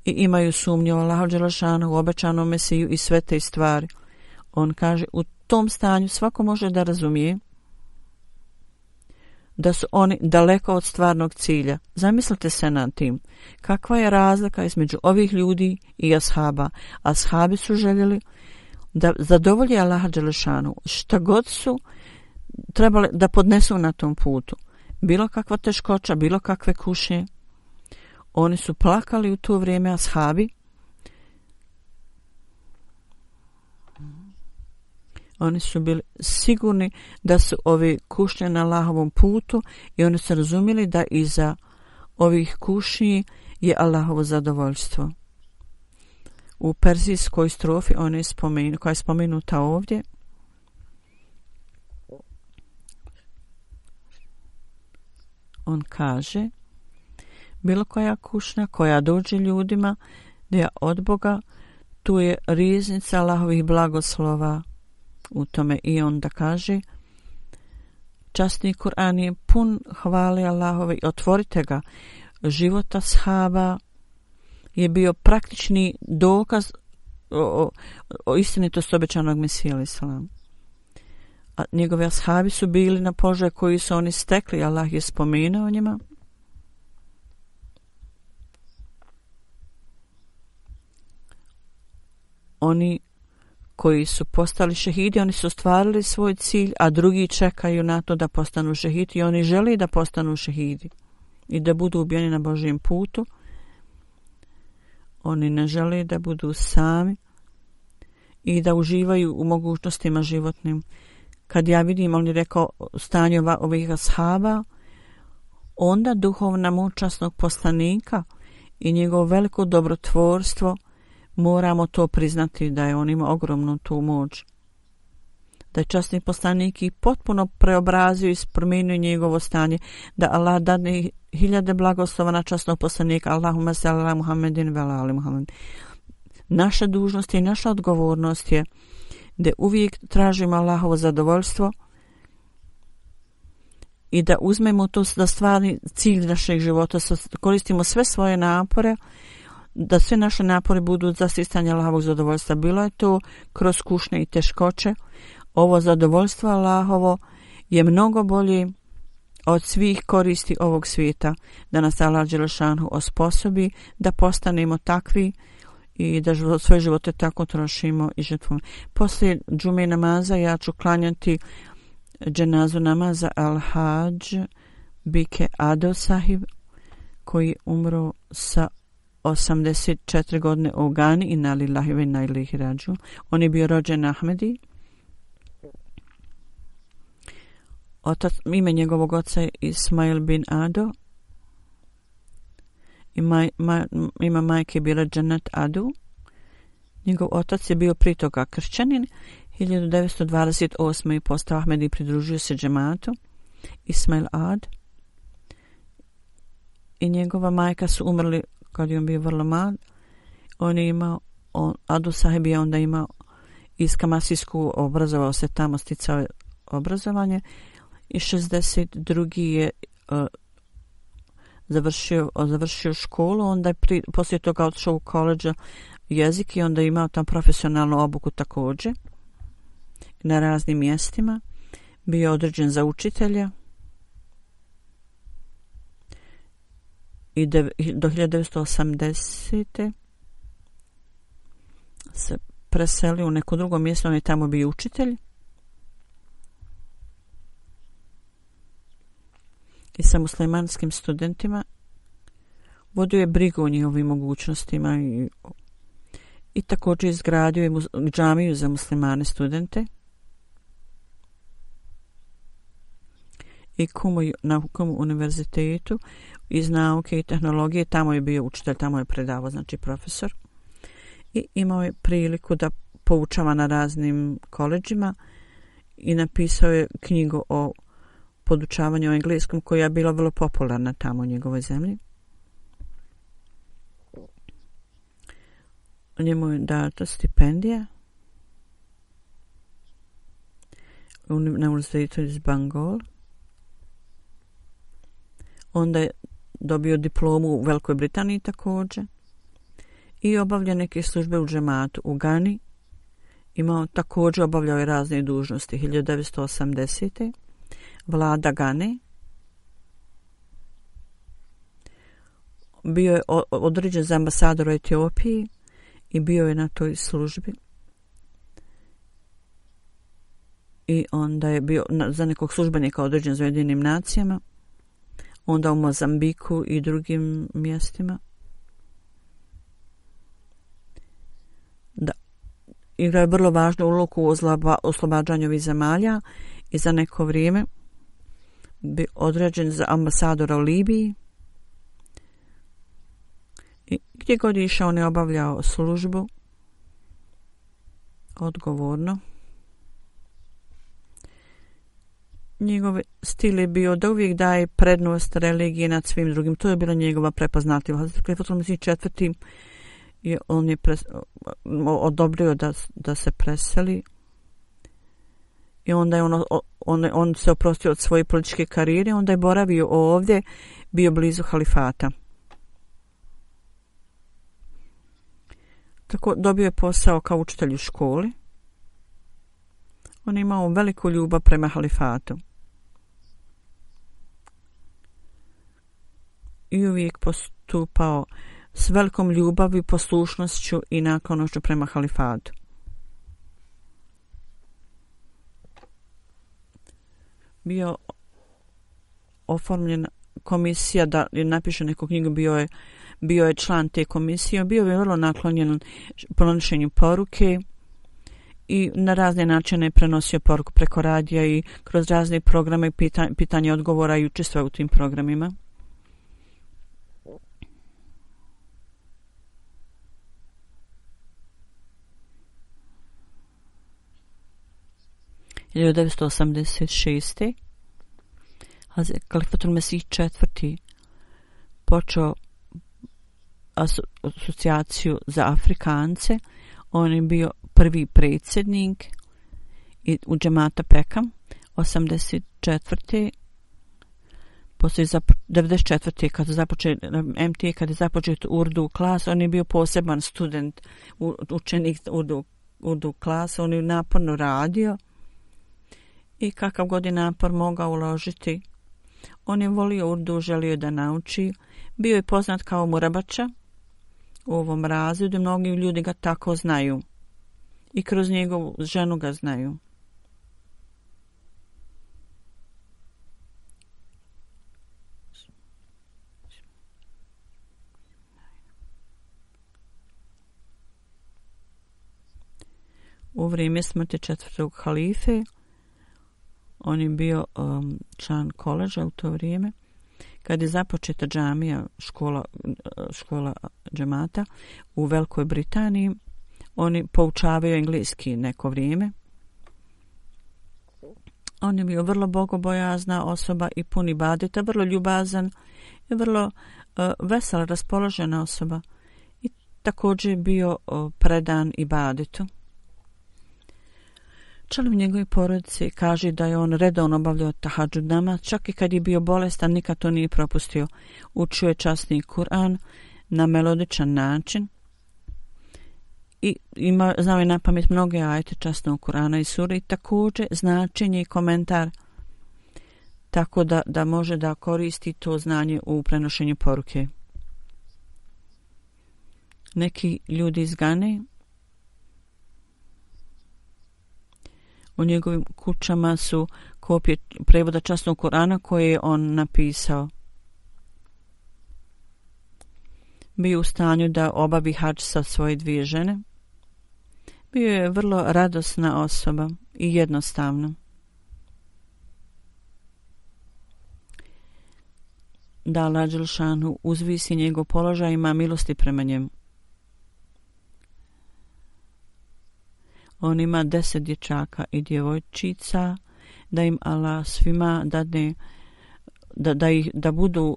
i imaju sumnju u Allahu dželešanu, u obećanom Mesiju i sve te stvari. On kaže, u tom stanju svako može da razumije da su oni daleko od stvarnog cilja. Zamislite se nad tim. Kakva je razlika između ovih ljudi i ashaba? Ashabi su željeli da zadovolje Allaha dželešanu šta god su trebali da podnesu na tom putu. Bilo kakva teškoća, bilo kakve kušnje. Oni su plakali u to vrijeme, ashabi. Oni su bili sigurni da su ovi kušnje na Allahovom putu i oni su razumjeli da iza ovih kušnji je Allahovo zadovoljstvo. U perzijskoj strofi koja je spomenuta ovdje, on kaže, bilo koja kušnja koja dođe ljudima da je od Boga, tu je riznica Allahovih blagoslova u tome. I onda kaže, časni Kur'an je pun hvale Allahove i otvorite ga. Život ashaba je bio praktični dokaz o istinitosti obećanog Mesija alejhi selam. A njegovi ashabi su bili na položaju koji su oni stekli, Allah je spomenuo njima. Oni koji su postali šehidi, oni su ostvarili svoj cilj, a drugi čekaju na to da postanu šehidi i oni žele da postanu šehidi i da budu ubijeni na Božjem putu. Oni ne žele da budu sami i da uživaju u mogućnostima životnim. Kad ja vidim, on je rekao, stanje ovih ashaba, onda duhovna moć časnog poslanika i njegovo veliko dobrotvorstvo, moramo to priznati da je on ima ogromnu tu moć. Da je časni poslanik i potpuno preobrazio i promijenio njegovo stanje, da Allah dadne hiljade blagoslova na časnog poslanika. Allahumma salli ala Muhammedin ve ali Muhammed. Naša dužnost i naša odgovornost je da uvijek tražimo Allahovo zadovoljstvo i da uzmemo to da stvarni cilj našeg života, koristimo sve svoje napore, da sve naše napore budu za stvaranje Allahovog zadovoljstva. Bilo je to kroz kušnje i teškoće. Ovo zadovoljstvo Allahovo je mnogo bolje od svih koristi ovog svijeta, da nas Allah dželešanu osposobi da postanemo takvi i da svoje živote tako trošimo i žrtvujemo. Poslije džume namaza ja ću klanjati dženazu namaza Al-Hadž Bike Ado Sahib, koji umro sa 84 godine u Gani, inna lillahi ve inna ilaihi rađiun. On je bio rođen Ahmedi. Ime njegovog oca je Ismail bin Ado. Ima majke bila Dženet Adu. Njegov otac je bio prije toga kršćanin. 1928. je postao Ahmedi i pridružio se džematu Ismail Ad. I njegova majka su umrli kad je on bio vrlo mlad. On je imao, Adu Sahib je onda imao iz Kamasijsku, obrazovao se tamo, sticao obrazovanje i 62. je završio školu, onda je poslije toga otišao u koleđa jezik i onda je imao tam profesionalnu obuku također na raznim mjestima. Bio je određen za učitelja i do 1980. se preselio u neko drugo mjesto, on je tamo bio učitelj. I sa muslimanskim studentima vodio je brigu o njihovim mogućnostima i također izgradio je džamiju za muslimane studente. I na Kumu univerzitetu iz nauke i tehnologije, tamo je bio učitelj, tamo je predavao, znači profesor. I imao je priliku da poučava na raznim koledžima i napisao je knjigu o podučavanju o engleskom koja je bila vrlo popularna tamo u njegovoj zemlji. Njemu je data stipendija na univerzitetu iz Bangor. Onda je dobio diplomu u Velikoj Britaniji također i obavlja neke službe u džematu u Gani. Također obavljao je razne dužnosti. 1980. vlada Gane. Bio je određen za ambasador u Etiopiji i bio je na toj službi. I onda je bio za nekog službenika određen za Ujedinjenim nacijama. Onda u Mozambiku i drugim mjestima. Da. Igra je vrlo važnu ulogu u oslobađanju ovih zemalja i za neko vrijeme bi određen za ambasadora u Libiji. I gdje god je išao, on je obavljao službu odgovorno. Njegov stil je bio da uvijek daje prednost religiji nad svim drugim. To je bila njegova prepoznatljivost. Četvrti on je odobrio da se preseli i onda je on se oprostio od svoje političke karijere, onda je boravio ovdje, bio blizu halifata. Tako dobio je posao kao učitelj u školi. On je imao veliku ljubav prema halifatu. I uvijek postupao s velikom ljubavi, poslušnošću i naklonošću prema halifatu. Bio oformljena komisija da napiše neku knjigu, bio je član te komisije, bio je vrlo naklonjen prenošenju poruke i na razne načine je prenosio poruku preko radija i kroz razne programe pitanja odgovora i učestvovao u tim programima. U 1986. Kalifatul Mesih IV. Počeo asocijaciju za Afrikance. On je bio prvi predsjednik u džemata Pekam. 84. Poslije 94. kad je započet Urdu klas, on je bio poseban student, učenik Urdu klasa, on je naporno radio i kakav god je napor mogao uložiti. On je volio Urdu, želio da nauči. Bio je poznat kao Murabača u ovom razredu, mnogi ljudi ga tako znaju i kroz njegovu ženu ga znaju. U vrijeme smrti četvrtog halife on je bio član koleđa u to vrijeme. Kad je započeta džamija, škola džemata u Velikoj Britaniji, oni poučavaju engleski neko vrijeme. On je bio vrlo bogobojazna osoba i pun ibadeta, vrlo ljubazan i vrlo vesela, raspoložena osoba. I također je bio predan ibadetu. Članovi njegove porodice kaže da je on redovno obavljao tahadžud namaz, čak i kad je bio bolestan, nikad to nije propustio. Učio je časni Kur'an na melodičan način i znao je napamet mnoge ajete časnog Kur'ana i sure i također značenje i komentar, tako da može da koristi to znanje u prenošenju poruke. Neki ljudi iz Gane U njegovim kućama su kopije prevoda časnog Kurana koje je on napisao. Bio u stanju da obavi hadž sa svoje 2 žene. Bio je vrlo radosna osoba i jednostavna. Da Allah dželešanu uzvisi njegov položaj, ima milosti prema njemu. On ima 10 dječaka i djevojčica, da im Allah svima dadne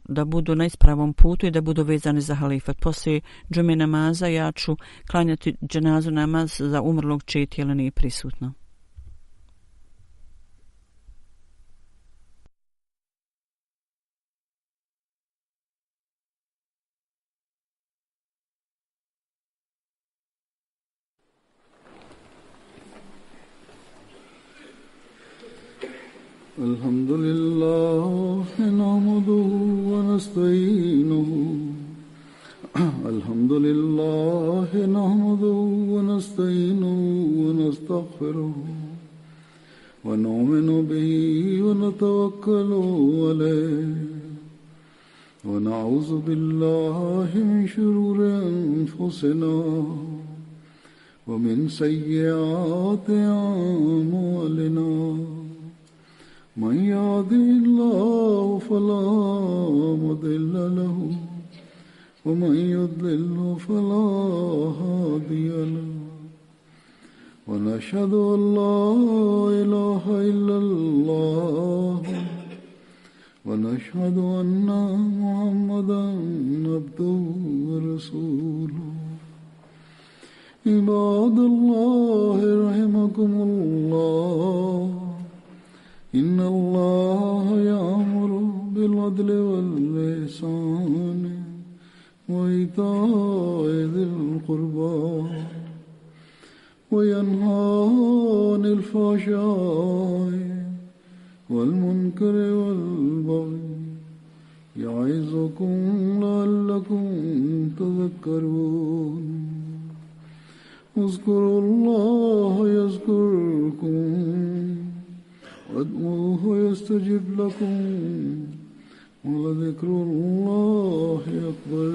da budu na ispravom putu i da budu vezani za halifat. Poslije džume namaza ja ću klanjati dženazu namaz za umrlog čije tijelo nije prisutno. الحمد لله نحمده ونستعينه الحمد لله نحمده ونستعينه ونستغفره ونؤمن به ونتوكل عليه ونعوذ بالله من شرور أنفسنا ومن سيئات أعمالنا من يهده الله فلا مضل له ومن يضلل فلا هادي له ونشهد أن لا إله إلا الله ونشهد أن محمدا عبده ورسوله عباد الله رحمكم الله إن الله يأمر بالعدل والإحسان وإيتاء ذي القربى وينهى عن الفحشاء والمنكر والبغي يعظكم لعلكم تذكرون اذكروا الله يذكركم وادعوه يستجب لكم ولذكر الله أكبر.